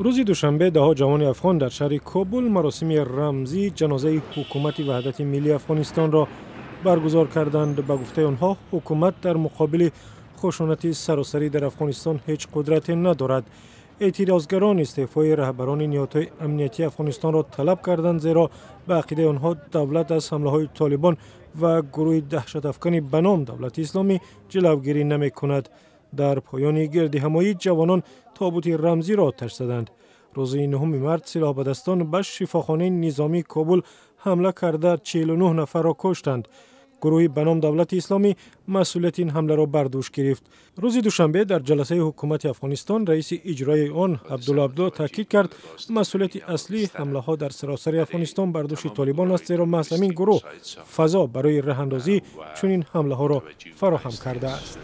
Рӯзи душанбе даҳҳо ҷавони афғон дар шаҳри Кобул маросими рамзии ҷанозаи ҳукумати ваҳдати миллии Афғонистонро баргузор карданд. Ба гуфтаи онҳо, ҳукумат дар муқобили хушунати саросарӣ дар Афғонистон ҳеҷ қудрате надорад. Эътирозгарон истеъфои раҳбарони ниҳодҳои амниятии Афғонистонро талаб карданд, зеро ба ақидаи онҳо давлат аз ҳамлаҳои Толибон ва гурӯҳи даҳшатафкани ба ном Давлати Исломӣ ҷилавгирӣ намекунад. Дар поёни гирдиҳамоӣ ҷавонон тобути рамзиро оташ заданд. Рӯзи 9 март силоҳбадастон ба шифохонаи низомии Кобул ҳамла карда, 49 нафарро куштанд. Гурӯҳи ба ном Давлати Исломӣ масъулияти ин ҳамларо бар дӯш гирифт. Рӯзи душанбе дар ҷаласаи ҳукумати Афғонистон раиси иҷроияи он Абдулло Абдулло таъкид кард, масъулияти аслии ҳамлаҳо дар саросари Афғонистон бар дӯши Толибон аст, зеро маҳз ҳамин гурӯҳ фазо барои раҳандозии чунин ҳамлаҳоро фароҳам кардааст.